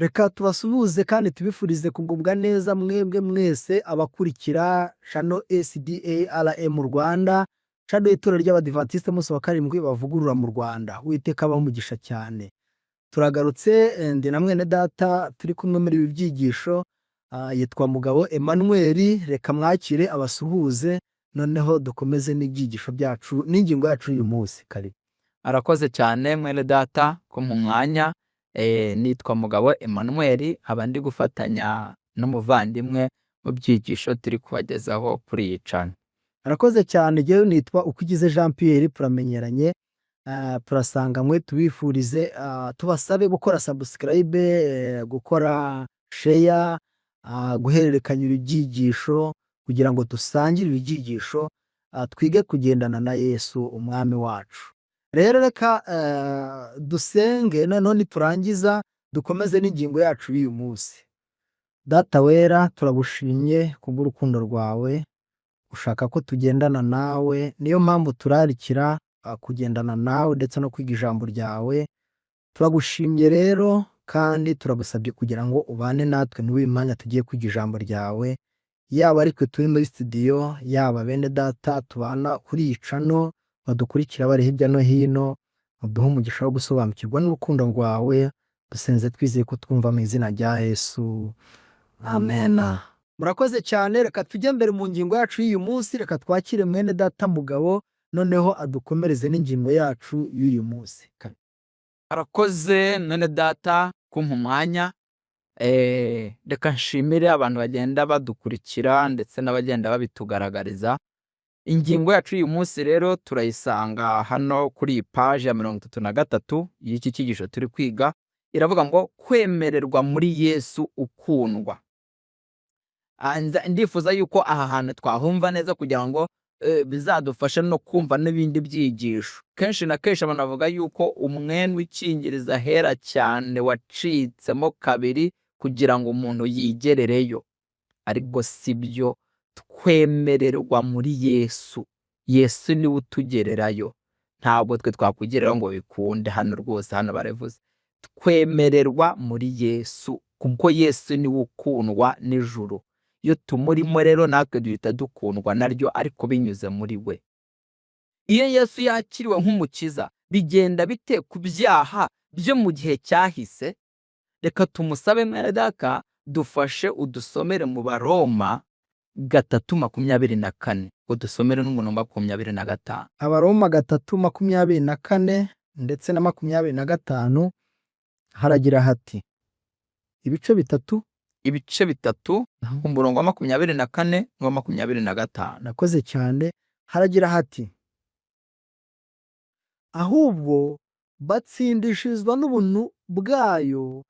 Reka tubasuhuze kandi tubifurize kugubwa neza mwebwe mwese abakurikira channel SDA RM Rwanda, channel y'itorero ry'Abadivantisite umunsi wa karindwi bavugurura mu Rwanda. Uwiteka abahe umugisha cyane. Turagarutse, ndi na mwene data turi kumwe muri ibi byigisho, yitwa Mugabo Emmanuel. Reka mwakire abasuhuze, noneho dukomeze n'ibyigisho byacu n'ingingo yacu y'uyu munsi. Karibu. Arakoze cyane mwene data ko mu mwanya. Nitwa Mugabo Emmanuel, nkaba ndi gufatanya n'umuvandimwe mu byigisho turi kubagezaho kuri iyi channel. Arakoze cyane. Jyewe nitwa Ukugize Jean Pierre, turamenyeranye, turasanganywe. Tubifurize, tubasabe gukora subscribe, gukora share, guhererekanya ibyigisho kugira ngo dusangire ibyigisho, twige kugendana na Yesu umwami wacu. Rero reka dusenge, noneho niturangiza dukomeze n'ingingo yacu y'uyu munsi. Data wera, turagushimye kubw'urukundo rwawe, ushaka ko tugendana nawe, niyo mpamvu turarikira kugendana nawe ndetse no kwiga ijambo ryawe. Turagushimye rero kandi turagusabye kugira ngo ubane natwe muri uyu mwanya tugiye kwiga ijambo ryawe, yaba ari twe turi muri studio, yaba bene data tubana kuri iyi channel badukurikira bari hirya no hino, uduhe umugisha wo gusobanukirwa n'urukundo rwawe. Dusenze twizeye ko twumva, mu izina rya Yesu, amena. Murakoze cyane. Reka tujye mbere mu ngingo yacu y'uyu munsi. Reka twakire mwene data Mugabo, noneho adukomereze n'ingingo yacu y'uyu munsi. Arakoze mwene data kumpa umwanya. Reka nshimire abantu bagenda badukurikira ndetse n'abagenda babitugaragariza. Ingingo yacu y'uyu munsi rero turayisanga hano kuri iyi paji ya 33 y'iki cyigisho turi kwiga. Iravuga ngo kwemererwa muri Yesu ukundwa. Ndifuza yuko aha hantu twahumva neza kugira ngo bizadufashe no kumva n'ibindi byigisho. Kenshi na kenshi abantu bavuga yuko umwenda ukingiriza ahera cyane wacitsemo kabiri kugira ngo umuntu yigerereyo, ariko si byo. Twemererwa muri Yesu. Yesu niwe utugererayo, ntabwo twe twakwigereraho ngo bikunde. Hano rwose, hano baravuze twemererwa muri Yesu, kuko Yesu niwe ukundwa n'ijuru. Iyo tumurimo rero, natwe duhita dukundwa naryo, ariko binyuze muri we. Iyo Yesu yakiriwe nk'umukiza, bigenda bite ku byaha byo mu gihe cyahise? Reka tumusabe mwene data dufashe, udusomere mu Baroma 3:24, udusomere n'umurongo 25. Abaroma 3:24 ndetse na 25, haragira hati ibice bitatu. Ibice bitatu, umurongo wa 24 n'uwa 25. Nakoze cyane. Haragira hati: "Ahubwo batsindishirizwa n'ubuntu bwayo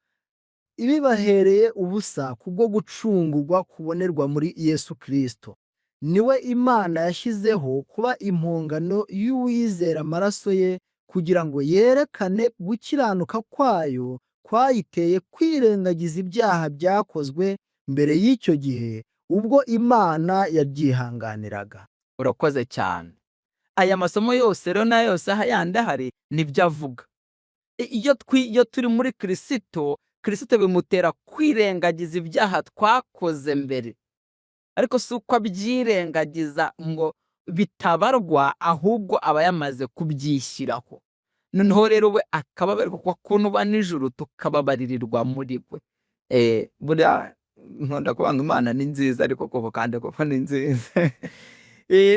ibibahereye ubusa kubwo gucungurwa kubonerwa muri Yesu Kristo. Niwe Imana yashyizeho kuba impongano y'uwizera amaraso ye, kugira ngo yerekane gukiranuka kwayo kwayiteye kwirengagiza ibyaha byakozwe mbere y'icyo gihe, ubwo Imana yabyihanganiraga." Urakoze cyane. Aya masomo yose rero n'ayo yose yandi ahari nibyo avuga. Iyo turi muri Kirisito, Kirisito bimutera kwirengagiza ibyaha twakoze mbere, ariko si uko abyirengagiza ngo bitabarwa, ahubwo aba yamaze kubyishyiraho. Noneho rero we akababarirwa, kuko kuba nijoro tukababaririrwa muri we. Buriya nkunda kuvuga ngo Imana ni nziza, ariko koko kandi koko ni nziza.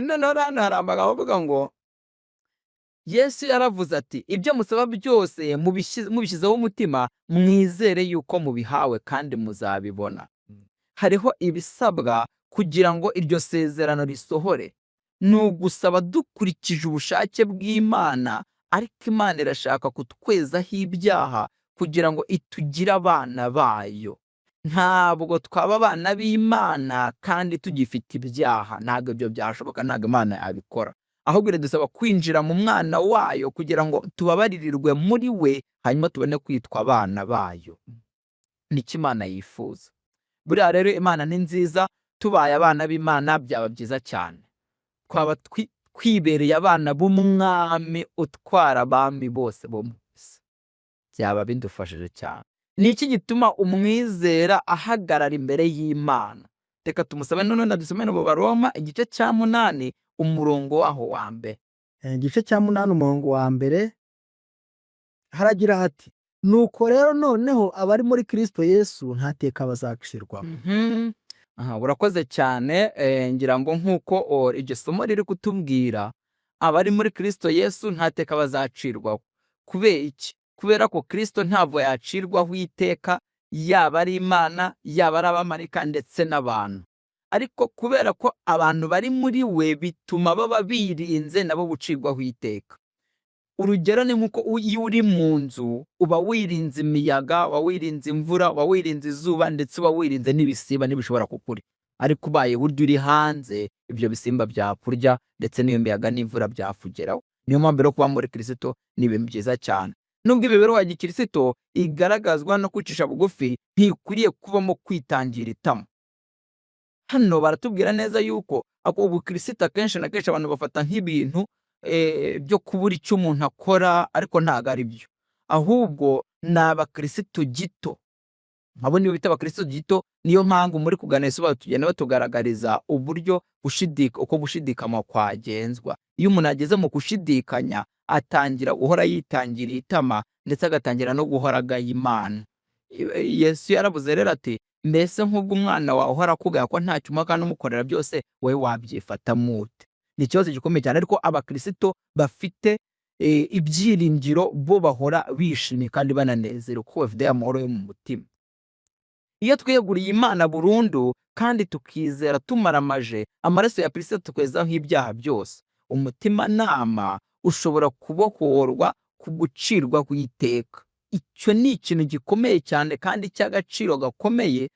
Noneho hano hari amagambo avuga ngo Yesu yaravuze ati: "Ibyo musaba byose mubishyizeho umutima, mwizere yuko mubihawe kandi muzabibona." Hariho ibisabwa kugira ngo iryo sezerano risohore. Ni ugusaba dukurikije ubushake bw'Imana, ariko Imana irashaka kutwezaho ibyaha kugira ngo itugire abana bayo. Ntabwo twaba abana b'Imana kandi tugifite ibyaha, ntabwo ibyo byashoboka, ntabwo Imana yabikora. Ahubwo iradusaba kwinjira mu mwana wayo kugira ngo tubabaririrwe muri we, hanyuma tubone kwitwa abana bayo. Nicyo Imana yifuza. Buriya rero Imana ni nziza, tubaye abana b'Imana byaba byiza cyane. Twaba twibereye abana b'umwami utwara abami bose bo mu isi. Byaba bidufashije cyane. Ni iki gituma umwizera ahagarara imbere y'Imana? Reka tumusabe none dusome mu Baroma igice cya 8 umurongo waho wa mbere. Igice cya 8 umurongo wa mbere haragira hati: "Nuko rero noneho abari muri Kristo Yesu nta teka bazacirwaho." Aha, urakoze cyane. Ngira ngo nk'uko iryo somo riri kutubwira, abari muri Kristo Yesu nta teka bazacirwaho. Kubera iki? Kubera ko Kristo ntabwo yacirwaho iteka, yaba ari Imana, yaba ari abamarayika ndetse n'abantu. Ariko kubera ko abantu bari muri we bituma baba birinze nabo gucirwaho iteka. Urugero ni nk'uko iyo uri mu nzu uba wirinze imiyaga, uba wirinze imvura, uba wirinze izuba, ndetse uba wirinze n'ibisimba ntibishobora kukurya. Ariko ubaye burya uri hanze, ibyo bisimba byakurya, ndetse n'iyo miyaga n'imvura byakugeraho. Niyo mpamvu rero kuba muri Kristo ni ibintu byiza cyane. Nubwo imibereho ya gikristo igaragazwa no kwicisha bugufi, ntikwiriye kubamo kwitangira itama. Hano baratubwira neza yuko ubukristo akenshi na kenshi abantu bafata nk'ibintu byo kubura icyo umuntu akora, ariko ntabwo ari byo. Ahubwo ni abakristo gito. Abo nibo bita abakristo gito. Niyo mpamvu muri kugana Yesu tugenda batugaragariza uburyo uko gushidikanywa kwagenzwa. Iyo umuntu ageze mu gushidikanya, atangira guhora yitangira itama, ndetse agatangira no guhora agaya Imana. Yesu yarabuze rero ati: "Mbese nk'ubwo umwana wawe uhora akugaya ko ntacyo umuha kandi umukorera byose, wowe wabyifatamo ute?" Ni ikibazo gikomeye cyane, ariko abakristo bafite ibyiringiro bo bahora bishimye kandi bananezerewe kuko bafite amahoro yo mu mutima. Iyo twiyeguriye Imana burundu kandi tukizera tumaramaje, amaraso ya Kristo tukwezaho ibyaha byose, umutimanama ushobora kubohorwa ku gucirwa kw'iteka. Icyo ni ikintu gikomeye cyane kandi cy'agaciro gakomeye,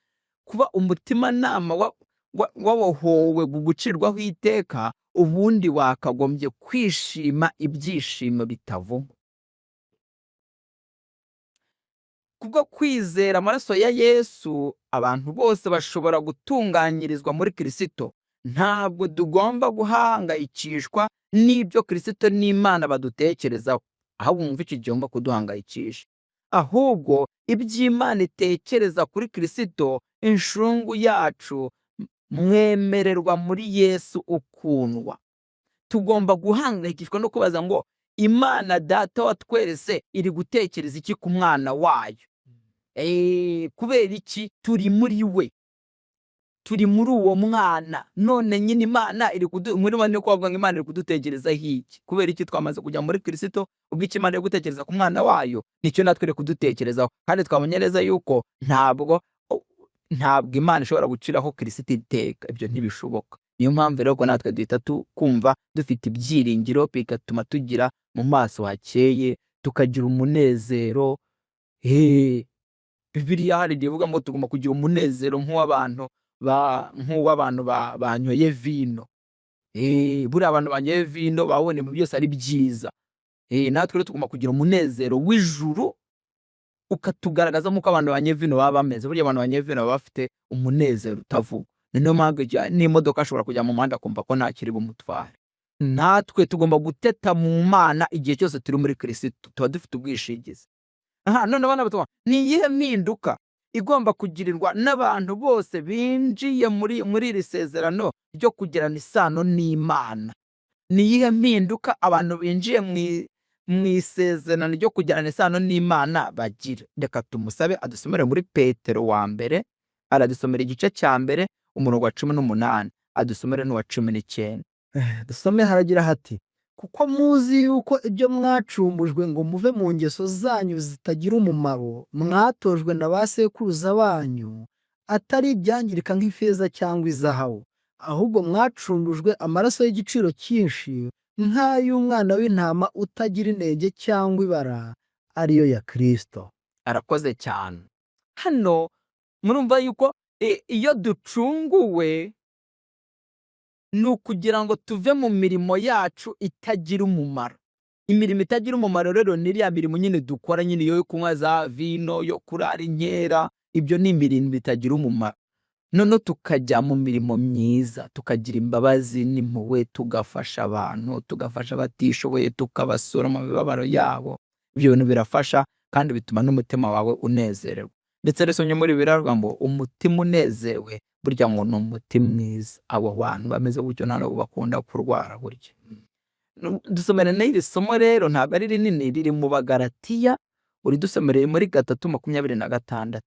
kuba umutimanama wabohowe ku gucirwaho iteka. Ubundi wakagombye kwishima ibyishimo bitavugwa. Kubwo kwizera amaraso ya Yesu, abantu bose bashobora gutunganyirizwa muri Kristo. Ntabwo tugomba guhangayikishwa n'ibyo Kristo n'Imana badutekerezaho, ahubwo mwumve iki kigomba kuduhangayikisha. Ahubwo iby'Imana itekereza kuri Kristo, inshungu yacu, mwemererwa muri Yesu ukundwa. Tugomba guhangayikishwa no kubaza ngo: "Imana Data wa twese iri gutekereza iki ku mwana wayo?" Kubera iki? Turi muri we, turi muri uwo mwana. None nyine Imana iri kudu muri bane kuvuga ngo Imana iri kudutekerezaho iki? Kubera iki? Twamaze kujya muri Kristo. Ubwo icyo Imana iri gutekereza ku mwana wayo, nicyo natwe iri kudutekerezaho. Kandi twabonye neza yuko ntabwo Imana ishobora guciraho Kristo iteka, ibyo ntibishoboka. Niyo mpamvu rero ko natwe duhita tukumva dufite ibyiringiro, bigatuma tugira mu maso hakeye, tukagira umunezero. Bibiliya hari igihe ivuga ngo tugomba kugira umunezero nk'uw'abantu banyoye vino. Buriya abantu banyoye vino babona ibintu byose ari byiza. Natwe rero tugomba kugira umunezero w'ijuru, ukatugaragaza nk'uko abantu banyoye vino baba bameze. Burya abantu banyoye vino baba bafite umunezero utavugwa. Niyo mpamvu n'imodoka ashobora kujya mu muhanda akumva ko nta kiri bumutware. Natwe tugomba guteta mu Mana igihe cyose turi muri Kristo, tuba dufite ubwishingizi. Aha none bana bato, ni iyihe mpinduka igomba kugirirwa n'abantu bose binjiye muri iri sezerano ryo kugirana isano n'Imana? Ni iyihe mpinduka abantu binjiye mu isezerano ryo kugirana isano n'Imana bagira? Reka tumusabe adusomere muri Petero wa mbere, aradusomera igice cya 1 umurongo wa 18, adusomere n'uwa 19. Dusome, haragira hati: "Kuko muzi yuko ibyo mwacumbujwe ngo muve mu ngeso zanyu zitagira umumaro mwatojwe na ba sekuruza banyu, atari ibyangirika nk'ifeza cyangwa izahabu, ahubwo mwacungujwe amaraso y'igiciro cyinshi nk'ay'umwana w'intama utagira inenge cyangwa ibara, ariyo ya Kristo." Arakoze cyane. Hano murumva yuko iyo ducunguwe ni ukugira ngo tuve mu mirimo yacu itagira umumaro. Imirimo itagira umumaro rero ni iriya mirimo nyine dukora nyine, yo kunywa za vino, yo kurara inkera, ibyo ni imirimo itagira umumaro. Noneho tukajya mu mirimo myiza, tukagira imbabazi n'impuhwe, tugafasha abantu, tugafasha abatishoboye, tukabasura mu mibabaro yabo. Ibyo bintu birafasha. Kandi bituma n'umutima wawe unezererwa. Ndetse risomye muri biravuga ngo umutima unezerewe burya ngo ni umuti mwiza. Abo bantu bameze gutyo nta nubwo bakunda kurwara burya. Dusomere n'iri somo rero, ntabwo ari rinini, riri mu Bagalatiya, uridusomereye muri 3:26.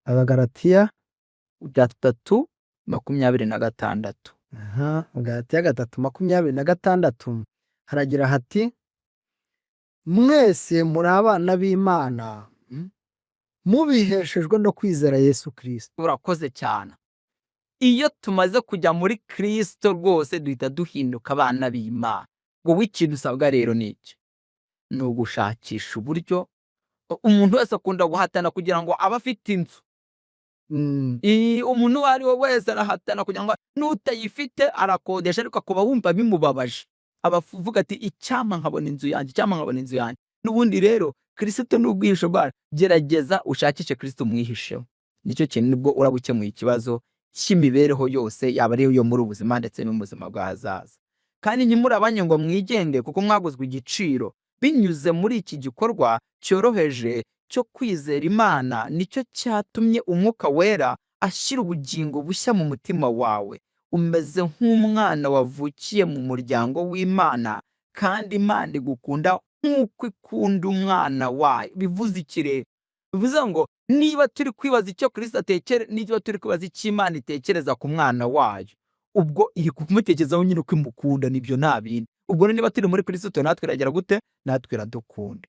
Abagalatiya 3:26. Aha, Abagalatiya 3:26 haragira hati: "Mwese muri abana b'Imana mubiheshejwe no kwizera Yesu Kirisito." Urakoze cyane. Iyo tumaze kujya muri Kirisito rwose duhita duhinduka abana b'Imana. Wowe ikintu usabwa rero ni iki? Ni ugushakisha uburyo. Umuntu wese akunda guhatana kugira ngo abe afite inzu. Umuntu uwo ari we wese arahatana kugira ngo, n'utayifite arakodesha, ariko akaba wumva bimubabaje, aba avuga ati: "Icyampa nkabona inzu yanjye, icyampa nkabona inzu yanjye." N'ubundi rero Kirisito ni ubwihisho bwacu. Gerageza ushakishe Kirisito, umwihisheho, nicyo kintu, nibwo uraba ukemuye ikibazo cy'imibereho yose, yaba ari iyo muri ubu buzima ndetse no mu buzima bw'ahazaza. Kandi ntimurabanye ngo mwigenge, kuko mwaguzwe igiciro. Binyuze muri iki gikorwa cyoroheje cyo kwizera Imana, nicyo cyatumye Umwuka Wera ashyira ubugingo bushya mu mutima wawe. Umeze nk'umwana wavukiye mu muryango w'Imana, kandi Imana igukunda nk'uko ikunda umwana wayo. Bivuze iki rero? Bivuze ngo niba turi kwibaza icyo Kirisito atekere, niba turi kwibaza icyo Imana itekereza ku mwana wayo, ubwo iri kumutekerezaho nyine uko imukunda. Nibyo, nta bindi. Ubwo rero niba turi muri Kirisito, natwe iragira gute? Natwe iradukunda.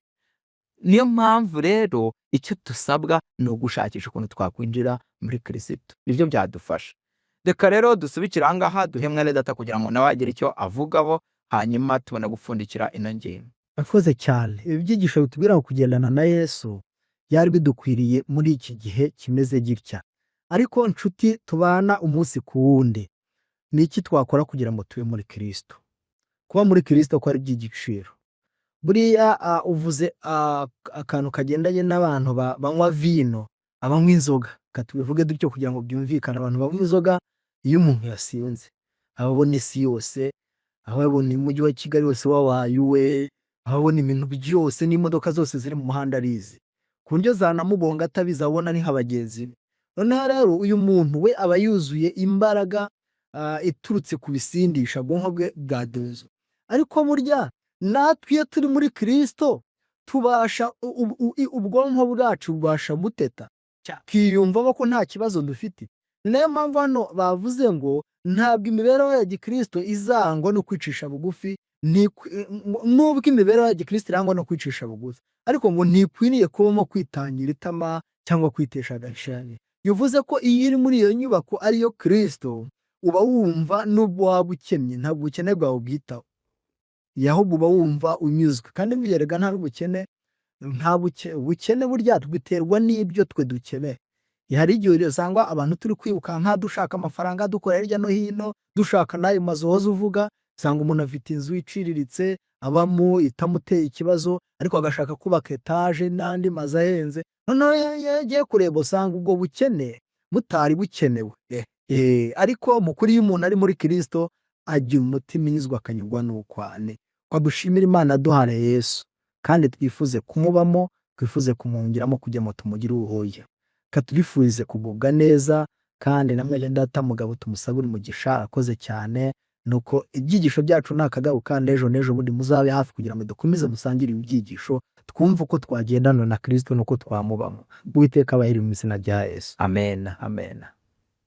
Niyo mpamvu rero icyo dusabwa ni ugushakisha ukuntu twakwinjira muri Kirisito, nibyo byadufasha. Reka rero dusubikire aha ngaha, duhe mwene data kugira ngo nawe agire icyo avugaho, hanyuma tubone gupfundikira ino ngingo. Urakoze cyane. Ibi byigisho bitubwira ngo kugendana na Yesu byari bidukwiriye muri iki gihe kimeze gitya. Ariko nshuti tubana umunsi ku wundi, ni iki twakora kugira ngo tube muri Kirisito? Kuba muri Kirisito ko ari iby'igiciro. Buriya uvuze akantu kagendanye n'abantu banywa vino, abanywa inzoga, reka tubivuge dutyo kugira ngo byumvikane. Abantu banywa inzoga, iyo umuntu yasinze aba abona isi yose, aba abona umujyi wa Kigali wose wabaye uwe, aba abona ibintu byose n'imodoka zose ziri mu muhanda arizi, ku buryo zanamugonga atabizi, abona ni nka bagenzi be. Noneho rero uyu muntu we aba yuzuye imbaraga iturutse ku bisindisha, ubwonko bwe bwadoze. Ariko burya natwe iyo turi muri Kirisito tubasha, ubwonko bwacu bubasha guteta, twiyumvamo ko nta kibazo dufite. Ni nayo mpamvu hano bavuze ngo ntabwo imibereho ya gikirisito izangwa no kwicisha bugufi, nubwo imibereho ya gikirisito irangwa no kwicisha bugufi, ariko ngo ntikwiriye kubamo kwitangira itama cyangwa kwitesha agaciro. Bivuze ko iyo uri muri iyo nyubako ariyo Kirisito, uba wumva nubwo waba ukennye ntabwo ubukene bwawe ubwitaho, ahubwo uba wumva unyuzwe. Kandi burya nta n'ubukene, nta bukene burya biterwa n'ibyo twe dukeneye. Hari igihe usanga abantu turi kwirukanka dushaka amafaranga, dukora hirya no hino, dushaka n'ayo mazu wahoze uvuga. Usanga umuntu afite inzu iciriritse abamo itamuteye ikibazo, ariko agashaka kubaka etaje n'andi mazu ahenze. Noneho iyo agiye kureba usanga ubwo bukene butari bukenewe. Ariko mu kuri iyo umuntu ari muri Kirisito agira umutima unyuzwe, akanyurwa n'uko ari. Ko dushimira Imana duhare Yesu, kandi twifuze kumubamo, twifuze kumwongeramo kugira ngo tumugire ubuhuye. Reka tubifurize kugubwa neza, kandi na mwene data Mugabo tumusabire umugisha, arakoze cyane. Nuko ibyigisho byacu ni akagaruka, kandi ejo n'ejo bundi muzabe hafi kugira ngo dukomeze musangire ibi byigisho, twumve uko twagendana na Kirisito n'uko twamubamo. Uwiteka abahere mu izina rya Yesu. Amen, amen.